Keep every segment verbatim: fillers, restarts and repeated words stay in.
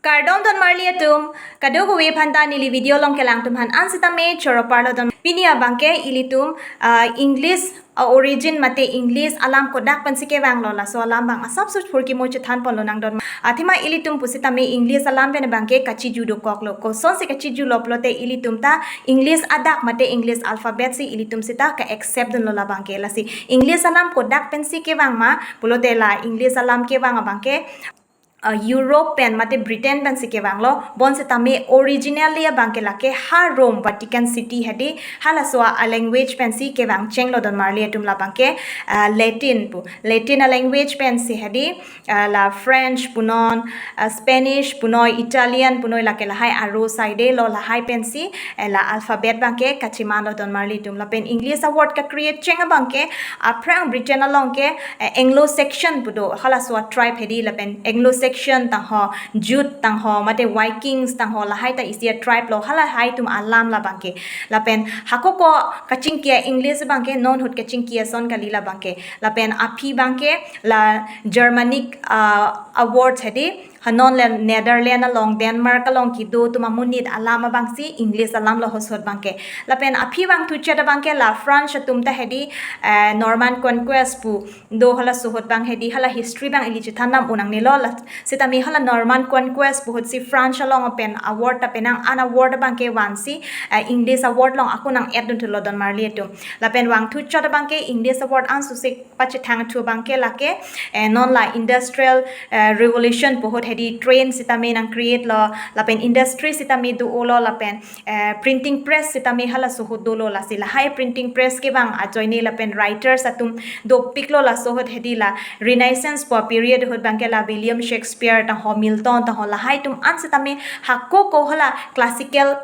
Kardom don marli atum, kadokave aphanta neli video along kelang atum aphan an sitame choro parlo don. Pini abangke ilitum, ah, English, ah, origin mate English alam kodak pensi kevanglo, laso alam abang asapso phurkimo chethan ponlonang don. Athema ilitum pusitame English alam pen abangke kachiju dokoklo. Kosonsi kachijulo pulote ilitum ta English adak mate English alphabet si ilitum sita ka-accept dunlo la abangke. Lasi English alam kodak pensi kevang ma pulote la English alam kevang abangke, ah, Europe pen mate Britain pensi kevanglo, bonsitame originally abangke lake ha Rome Vatican City hedi halaso a-language pensi kevang chenglo don marli atum la abangke, ah, Latin pu. Latin a-language pensi hedi, ah, la French punon, ah, Spanish punoi, Italian punoi lake lahai aro side lo lahai pensi, eh, la alphabet abangke kachimanlo don marli atum. Lapen English a-word ka-create cheng abangke aphrang Britain along ke, eh, Anglo-Saxon pu do, halaso a-tribe hedi lapen Anglo-Saxon tangho, Jute tangho, mate Vikings tangho, lahai ta isi a-tribe lo, halahai atum alam la abangke. Lapen hako ko kachingki a-English abangke non ahut kachingki ason kali la abangke. Lapen aphi abangke la Germanic, ah, a-word hedi, ha non le Netherlands along, Denmark along kedo atum amonit alam abangsi English alam lo ahut abangke. Lapen aphi vangthu chot abangke la France atum ta hedi, eh, Norman Conquest pu do, halaso ahut abang hedi hala history abang ili chethan nam unang nilo la, sitame hala Norman Conquest pu ahutsi France along pen a-word ta penang an a-word abangke vansi, eh, English a-word along ako nang-add dunthulo don marli atum. Lapen vangthu chot abangke English a-word ansose pachethangthu abangke lake, eh, non la industrial, eh, revolution pu ahut hedi train sitame nang-create lo, lapen industry sitame do-olo, lapen, eh, printing press sitame halaso ahut dolo, lasi lahai printing press kevang ajoine lapen writers atum dopiklo laso ahut hedi la Renaissance pu a-period ahut abangke la William Shakespeare tangho, Milton tangho, lahai atum an sitame hako ko hala classical,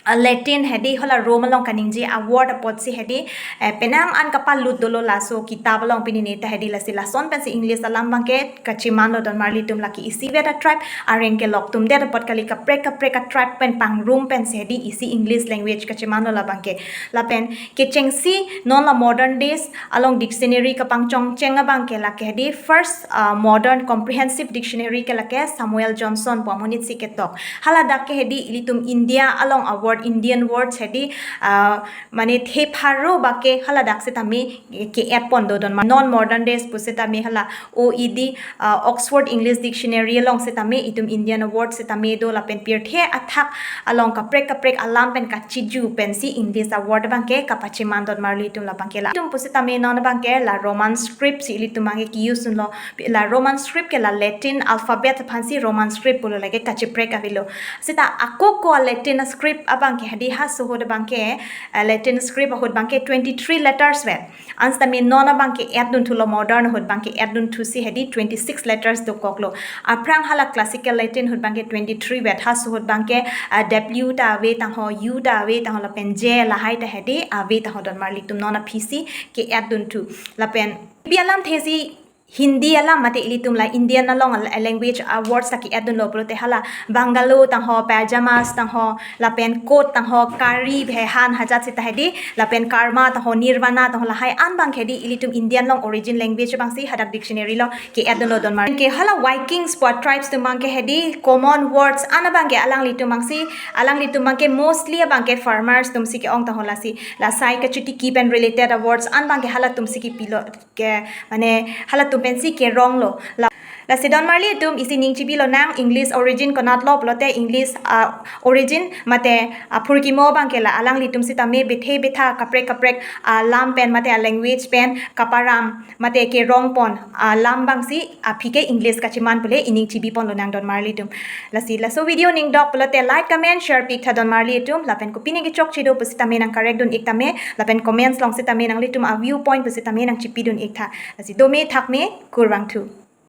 ah, Latin hedi hala Rome along kaningje a-word apotsi hedi, eh, penang an kapalut dolo laso kitab along. Pini ne ta hedi lasi lason pensi English alam abangke kachimanlo don marli atum. Lake isivet a-tribe areng kelok atum det apot kali, kaprek kaprek a-tribe pen pangrum pensi hedi isi English language kachimanlo la abangke. Lapen kechengsi non la modern days along dictionary kapangchongcheng abangke lake hedi first, ah, modern comprehensive dictionary ke lake Samuel Johnson pu amonit si ketok. Haladak ke hedi ilitum India along a-word, Indian words hedi, ah, mane the pharo abangke haladak sitame ke-add pon do don ma. Non modern days pusitame hala O E D, ah, Oxford English Dictionary along sitame itum Indian word sitame do, lapen pirthe athak along kaprek kaprek alam pen kachiju pensi English a-word abangke kapachiman don marli atum la abangke. La itum pusitame non abangke la Roman script si ilitum abangke ke-use dunlo. La Roman script ke la Latin alphabet aphansi Roman script pulo, lake kachiprek avelo. Sita ako ko Latin script abangke hedi halaso ahut abangke, eh, Latin script ahut abangke twenty-three letters vet. An sitame non abangke add dunthulo, modern ahut abangke add dunthusi hedi twenty-six letters dokoklo. Aphrang hala classical Latin ahut abangke twenty-three vet, halaso ahut abangke, ah, W ta ave tangho, U ta ave tangho, lapen J lahai ta hedi ave tangho don marli atum, non aphisi ke-add dunthu. Lapen ipi alamthesi Hindi alam mate ilitum la Indian along a-, language a-words ta ke-add dunlo pulote hala bungalow tangho, pajamas tangho, lapen coat tangho, curry, behan hajat sita hedi, lapen karma tangho, nirvana tangho, lahai an abangke hedi ilitum Indian along origin language abangsi hadak dictionary along ke-add dunlo don mar. Ke hala Vikings pu a-tribes atum abangke hedi common words an abangke alanglitum abangsi, alanglitum abangke mostly abangke farmers atumsi ke-ong tangho, lasi la sai kachotiki pen related a-words an abangke halatumsi kepilo ke, mane halatum pensi keronglo. La, lasi don marli atum isi ning chibilo nang English origin konatlo pulote English, ah, origin mate, ah, phurkimo abangke la alanglitum sitame bethe betha kaprek kaprek, ah, lam pen mate, ah, language pen kaparam mate kerong pon, ah, lam abangsi aphi ke English kachiman pule ining chibi ponlo nang don marli atum. Lasi laso video ning dok pulote like, comment, share piktha don marli atum. Lapen kopine kechokche do pusitame nang correct dun-ik tame, lapen comments along sitame nanglitum a-view point pusitame nang chipi dun-ik tha. Lasi dome thakme, kurvangthu.